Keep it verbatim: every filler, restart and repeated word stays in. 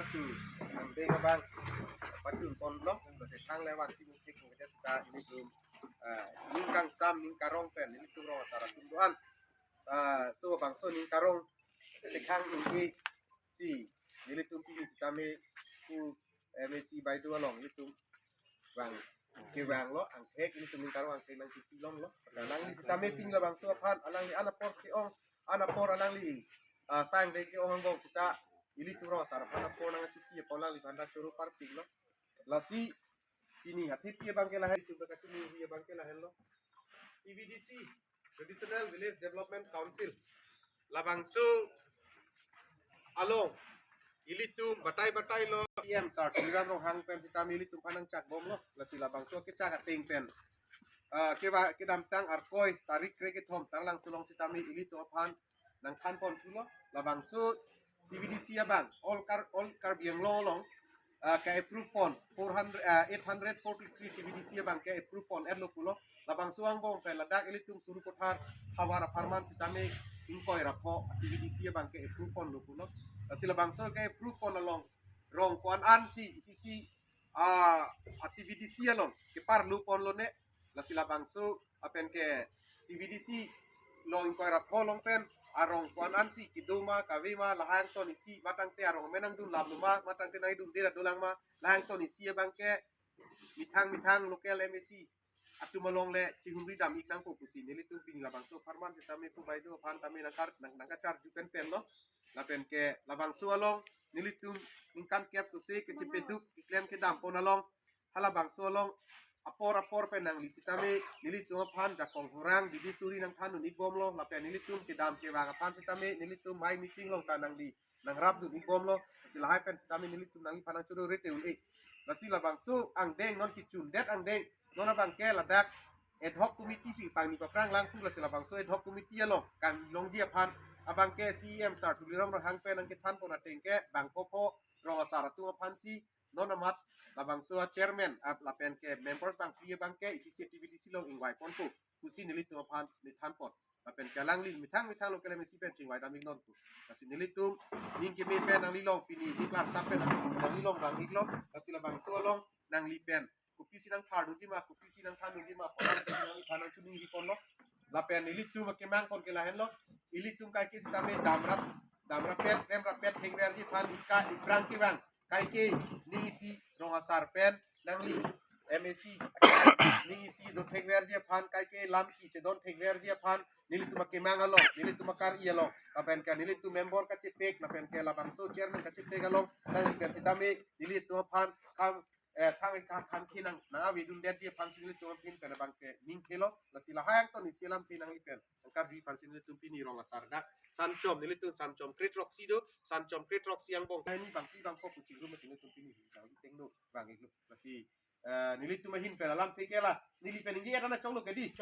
Pachu, ang deng abang, pachu pon blok, basi thang lewat tim tik kita ini tum, eh, ning kangsam, ning karong pen, ini tum rong asar atum do-an. Ah, so bangso ning karong, tekhang ning si, nelitum pini sitame ku M A C baideo along, nelitum bang kevang lo, angthek, nelitum ning karong angthek nangchipi longlo. Alangli sitame pini labangso aphan, alangli an apor ke-ong, an apor alangli, ah, sang deng ke-ong angbong sita, nelitum rong asar aphan apor nangchipi apor alangli aphan ta choro parpik lo. Lasi, pini hathe pi abang ke lahen, chumba kachini pi abang ke lahenlo. T V D C, Traditional Village Development Council. Labangso along, ilitum batai batai lo, E M sir Tuliram Ronghang pen sitame ilitum aphan nangchak bomlo. Lasi labangso kechak ateng pen, ah, keba kedamtang Arkoi tarik krekethom Taralangso along sitame ilitum aphan nangthan pon thulo. Labangso T V D C abang, all Kar, all Karbi Anglong along, ah, ke-approve pon four hundred, ah, eight hundred forty-three T V D C abang ke-approve pon-etlo pulo. Labangso angbong pen ladak ilitum Sarupathar havar apharman sitame ingkoi ra pho T V D C abang ke-approve ponlo pulo. Lasi labangso ke-approve pon along rong ko-an ansi, isi si, ah, T V D C along keparlu ponlone. Lasi labangso apen ke T V D C along ingkoi ra pho along pen arong ko-an ansi kedo ma kave ma, lahai angton isi, matangte arong amen nangdun lam lo ma, matangte nangdunde ra dolang ma, lahai angton isi abang ke methang methang local M A C atum along le chihumri dam-ik nangpo pusi nelitum pini labangso apharman sitame pu baideo aphan tame nangkar, nang, nangkacharju pen pen lo. Lapen ke labangso along nelitum ningkan kep sose kechepeduk keklem kedam pon along, halabangso along apor apor pen nangli sitame nelitum aphan jakong horang bidi suri nangthan dun-ik bomlo. Lapen nelitum kedam kevang aphan sitame nelitum mai meeting along ta nangli nangrap dun-ik bomlo. Lasi lahai pen sitame nelitum nangliphan nangchoro rete un-e. Lasi labangso angdeng non kechundet angdeng, non abang ke ladak ad hoc committee si pangni paphrang lang pu, lasi labangso ad hoc committee along kanglongji aphan abang ke C E M sir Tuliram Ronghang pen nangkethan pon ateng ke bang pho pho rong asar atum aphan si non amat labangso a-chairman, ah, lapen ke members bangphli abang ke isi si T V D C along ingvai ponpo pusi nelitum aphan nethan pon. Lapen ke alangli methang methang local M A C pen chingvai dam-ik non pu. Lasi nelitum ning keme pen nangli along pini, ning klarsam pen nangli along vang-iklo. Lasi labangso along nangli pen kopisi nangthar dunji ma, kopisi nangthan dunji ma, kopi nangliphan nangchuningri ponlo. Lapen nelitum akemang pon ke lahenlo. Ilitum kaike sitame damrap, damrap pet, remrap pet thengverji aphan ika iprang kevang kaike ning isi rong asar pen nangli M A C ning isi do thengverji aphan, kaike lam kachedon thengverji aphan nelitum akemang along, nelitum akari along, lapen ke nelitum member kachepek, lapen ke labangso chairman kachepek along nangli pen sitame nelitum aphan khang, eh, khang, khang, khang khinang nang avedundetji aphan si nelitum aphan pen abang ke ning khelo. Lasi lahai angton isi alam pen nangli pen nangkarju aphan si nelitum pini rong asar dak sanchom, nelitum sanchom kre throksi do, sanchom kre throksi angbong hini bangphli bangpho kuchingrum si nelitum pini nangli tengno vang-iklo. Lasi, eh, nelitum ahin pen alamthe ke la, neli pen ningje-et an chonglo ke dei.